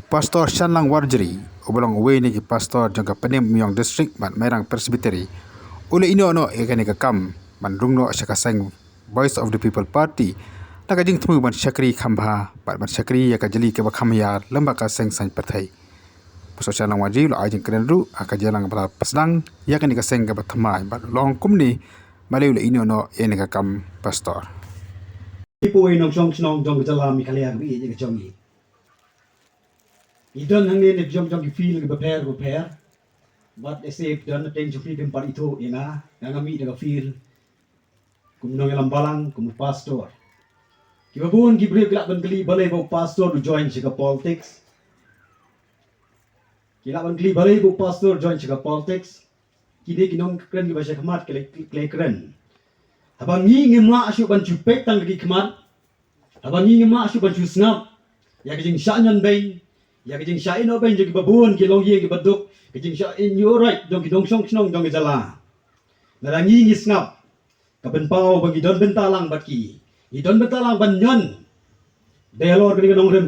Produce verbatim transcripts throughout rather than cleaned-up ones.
Pastor Shanlang Warjri, uba long uwei na ki pastor jong ka Pnem Myong District bad Mairang Presbytery, u la ïehnoh noh ïa kane ka kam ban rung noh sha ka seng Voice of the People Party da ka jingthmu ban shakri kham bha bad ban shakri ïa ka jylliew kaba kham hiar lem bad ka seng saiñ pyrthei. Pastor Shanlang Warjri u la ai jingkren ruh ha ka jingïalang ba la pynshai ïa kane ka seng kaba thymmai bad u la ong kumne, balei u la ïehnoh noh ïa kane ka kam pastor. Ki poi nongshong shnong jong ka jylla Meghalaya kaba ïeit ka jong ngi. I don hangne ne jong jong ki field kiba pher ba pher. Bad ese don na teng jong ki bym pat ithuh ïa nga, nga nga mih da ka field kum nongïalam balang, kum pastor. Kiba bun ki briew ki lah ban kylli balei ba u pastor u join sha ka politics. Ki lah ban kylli balei ba u pastor join sha ka politics. Kine ki nongkren kiba sha khmat ki la, ki la kren. Haba ngi ngim lah shuh ban shu peit tang ki khmat. Haba ngi ngim lah shuh ban shu sngap ïa ka jingshah ñion beiñ, ïa ka jingshah ïehnoh beiñ jong kiba bun ki longïing kiba duk, ka jingshah ïehnoh rai jong ki nongshong shnong jong ka jylla. Lada ngi ngi sngap, ka pynpaw ba ngi don bynta lang bad ki. Ngi don bynta lang ban ñion da halor kane ka nongrim,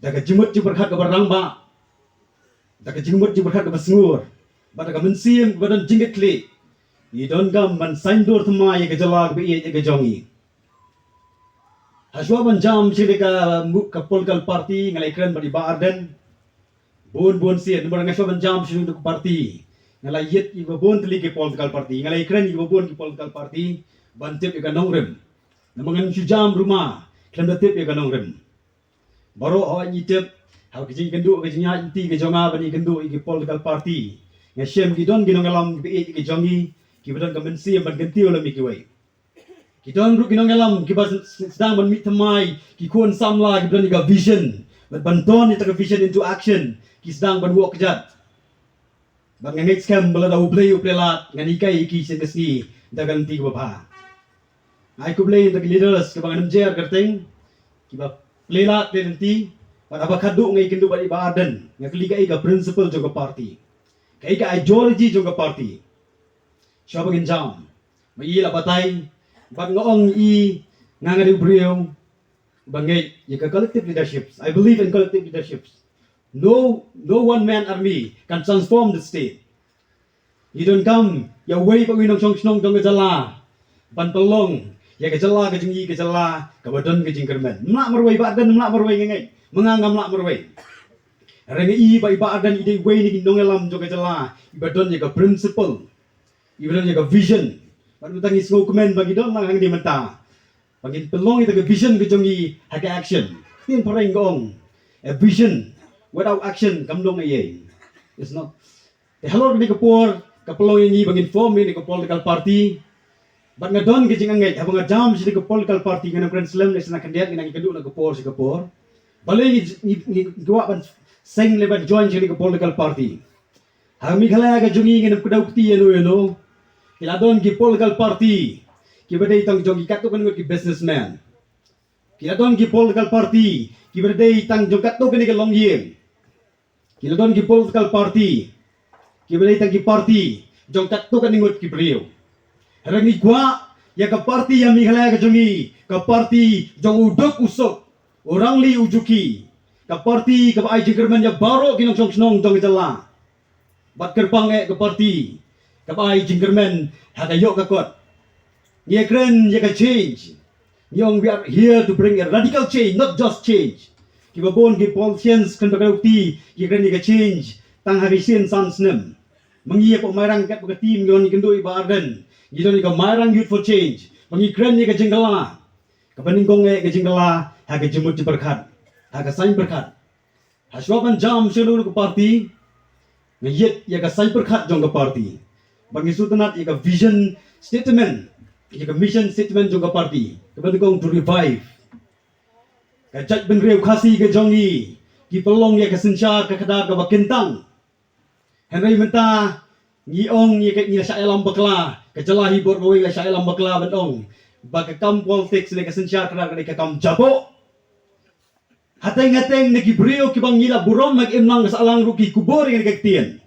da ka jingmut jingpyrkhat kaba rangbah, da ka jingmut jingpyrkhat kaba sngur, bad da ka mynsiem kaba don jingkitkhlieh. Ngi donkam ban saiñdur thymmai ïa ka jylla kaba ïeit ka jong ngi. Hashwa ban jam sha ka mu-, ka political party, nga la ïakren bad i Bah Ardent bun bun sien, namar nga shwa ban jam sha ka party, nga la ïeit ïa kiba bun tylli ki political party, nga la ïakren ïa kiba bun ki political party ban tip ïa ka nongrim. Namar ngan shu jam ruh ma khlem da tip ïa ka nongrim. Baroh haba ngi tip, ha ka jingkynduh ka jingïaid lynti ka jong nga ban ïakynduh ïa ki political party, nga shem ki don ki nongïalam kiba ïeit ka jong ngi, kiba don ka mynsiem ban kyntiew lem ïa kiwei. Ki don ruh ki nongïalam kiba s-, s-, sdang ban mih thymmai, ki khun samla kiba don ïa ka vision. Bad ban don ïa ka vision into action, ki sdang ban walk kjat. Bad nga ngeit skhem ba lada U Blei u plie lad, ngan hikai ïa ki sien ka sngi da ka lynti kaba bha. Nga ai khublei ïa ki leaders kiba ngan ym jer kyrteng, kiba plie lad plie lynti. Bad haba khadduh nga ïakynduh bad i Bah Ardent, nga kylli kaei ka principle jong ka party, kaei ka ideology jong ka party. Shuwa ba ngin jam, ma i la batai, bad nga ong i, nga nga dei u briew ba ngeit ïa ka collective leadership. I believe in collective leadership. No, no one man army can transform the state. Ngi donkam ïa uwei pa uwei nongshong shnong jong ka jylla ban pynlong ïa ka jylla ka jong ngi ka jylla kaba don ka jingkyrmen. Ym lah marwei Bah Ardent, ym lah marwei, nga ngeit ma nga ngam lah marwei. Hynrei nga i ba i Bah Ardent i dei uwei na ki nongïalam jong ka jylla iba don ïa ka principle, iba don ïa ka vision. Bad mynta ngi sngewkmen ba ngi don lang hangne mynta ba ngin pynlong ïa ka vision ka jong ngi ha ka action. Ktien phareng ka ong, a vision without action kam long ei ei. It's not. Te halor kane ka por ka pynlong ïa ngi ba ngin form ïa ka political party. Bad nga don ka jingangeit haba nga jam sha ka political party, ngan ym kren slem, lehse na khyndiat ngan ïakynduh na ka por sha ka por. Balei ngi, ngi, ngi kwah ban seng lane ban join sha ka political party? Ha Meghalaya ka jong ngi ngin ym kdew kti ïano ïano. Ki la don ki political party kiba dei tang jong ki katto katne ngut ki businessman. Ki la don ki political party kiba dei tang jong katto katne ka longïing. Ki la don ki political party kiba dei tang ki party jong katto katne ngut ki briew. Hynrei ngi kwah ïa ka party ha Meghalaya ka jong ngi, ka party jong u duk u suk, u rangli u juki, ka party kaba ai jingkyrmen ïa baroh ki nongshong shnong jong ka jylla. Bad kyrpang eh ka party kaba ai jingkyrmen ha ka ïoh ka kot. Ngi ïakren ïa ka change. Ngi ong we are here to bring a radical change, not just change. Kiba bun ki politicians kren ba ka dei ki kren ïa ka change tang ha ki sien san snem. Ma ngi hapoh Mairang katba ka team ngi ong ngi kynduh ïa Bah Ardent, ngi don ïa ka Mairang Youth for Change. Ma ngi kren ïa ka jingkylla, kaba nyngkong eh ka jingkylla ha ka jingmut jingpyrkhat, ha ka saiñ pyrkhat. Hashwa ban jam sha kano kano ka party, nga ïeit ïa ka saiñ pyrkhat jong ka party. Bad ngi sngewtynnat ïa ka vision statement, ïa ka mission statement jong ka party, kaba nyngkong to revive ka jaitbynriew Khasi ka jong ngi, ki pynlong ïa ka synshar ka khadar kaba kyntang. Hynrei mynta ngi ong ïa ka, ngi la shah ïalam bakla, ka jylla hi bor kawei la shah ïalam bakla ban ong ba ka kam politics ne ka synshar khadar ka dei ka kam jaboh. Hateng hateng na ki briew kiba ngi la burom ha ka imlang ka sahlang ruh ki kubur ïa ka ktien.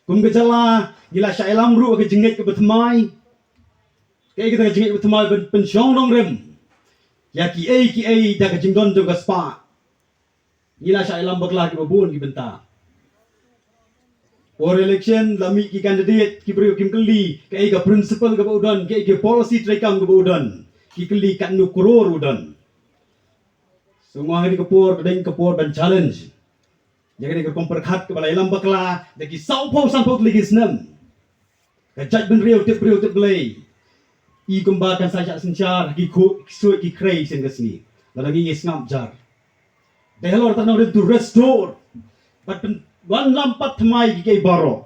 Kum ka jylla ngi la shah ïalam ruh ha ka jingngeit kaba thymmai. Kaei kata ka jingngeit kaba thymmai? Ban pynshong nongrim ïa kiei kiei da ka jingdon jong ka spah. Ngi la shah ïalam bakla kiba bun ki bynta. Por election la mih ki candidate ki briew kim kylli kaei ka principle kaba u don, kaei ka policy treikam kaba u don. Ki kylli katno klur u don. So nga ha kane ka por ka dei ka por ban challenge ïa kane ka rukom pyrkhat kaba la ïalam bakla da ki sawphew sanphew tylli ki snem. Ka jaitbynriew tip briew tip Blei i kumba kan sa shah synshar ha ki khuid ki suid ki khrei sien ka sngi. Lada ngi ngi sngap jar. Dei halor kata nongrim to restore bad pynwanlam pat thymmai ïa kiei baroh.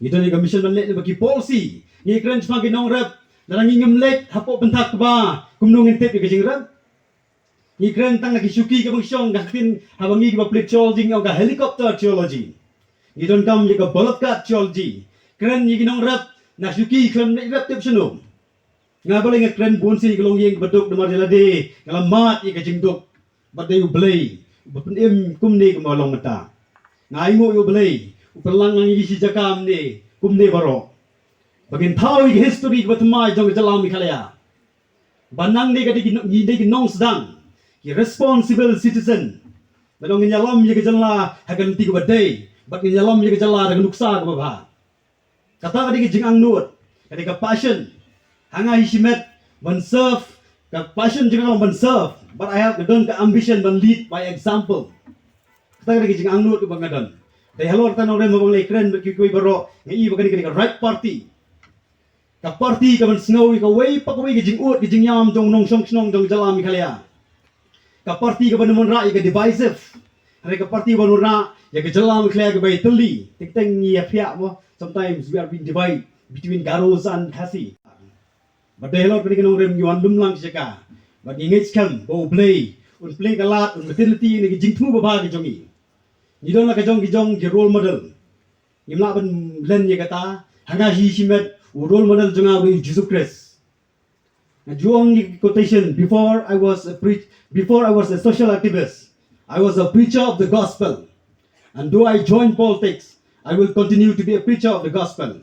Ngi don ïa ka mission ban leh lyngba ki policy. Ngi kren shaphang ki nongrep. Lada ngi ngim leit hapoh bynta kba kumno ngin tip ïa ka jingrep. Ngi kren tang na ki shuki kiba ngi shong, ka ktien haba ngi kiba pule theology ngi ong ka helicopter theology. Ngi donkam ïa ka balokat theology. Kren ïa ki nongrep na shuki khlem leit rep tip shano. Nga balei nga kren bun sien ïa ka longïing kaba duk, namar ïa lade nga la mad ïa ka jingduk. Bad dei U Blei uba pynim kumne kumba long mynta. Nga ainguh ïa U Blei u pynlang lang ïa ngi shi jaka mynne kumne baroh, ba ngin thaw ïa ka history kaba thymmai jong ka jylla Meghalaya, ba nangne ka dei ki, ngi dei ki nongsdang, ki responsible citizen. Ba dang ngin ïalam ïa ka jylla ha ka lynti kaba dei, bad ngin ïalam ïa ka jylla da ka nuksa kaba bha. Kata ka dei ka jingangnud, ka dei ka passion ha nga hi shimet ban serve. Ka passion jong nga long ban serve, but I have, ka don ka ambition ban lead by example. Kata ka dei ka jingangnud kaba nga don. Dei halor kata nongrim haba nga la kren bad kiwei baroh, nga i ba kane ka dei ka right party. Ka party kaban sngew ïa kawei pa kawei ka jingud ka jingïam jong u nongshong shnong jong ka jylla Meghalaya. Ka party kaban wanrah ïa ka divisive. Hynrei ka party ban wanrah ïa ka jylla Meghalaya kaba ïatylli. Teng teng ngi ïaphiah mo, sometimes we are being divided between Garos and Khasi. Bad dei halor kane ka nongrim ngi wan lum lang shi jaka. Bad ngi ngeit skhem ba U Blei un plie ka lad, un myntoi lynti ïa kane ka jingthmu babha ka jong ngi. Ngi don la ka jong ki jong ki role model. Ngim lah ban len ïa kata. Ha nga hi shimet u role model jong nga u dei u Jisu Khrist. Nga ju ong ïa ka quotation, before I was a preach, before I was a social activist, I was a preacher of the gospel. And though I joined politics, I will continue to be a preacher of the gospel.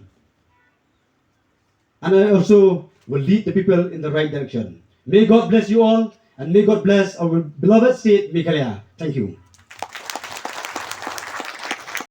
And I also will lead the people in the right direction. May God bless you all, and may God bless our beloved state, Meghalaya. Thank you.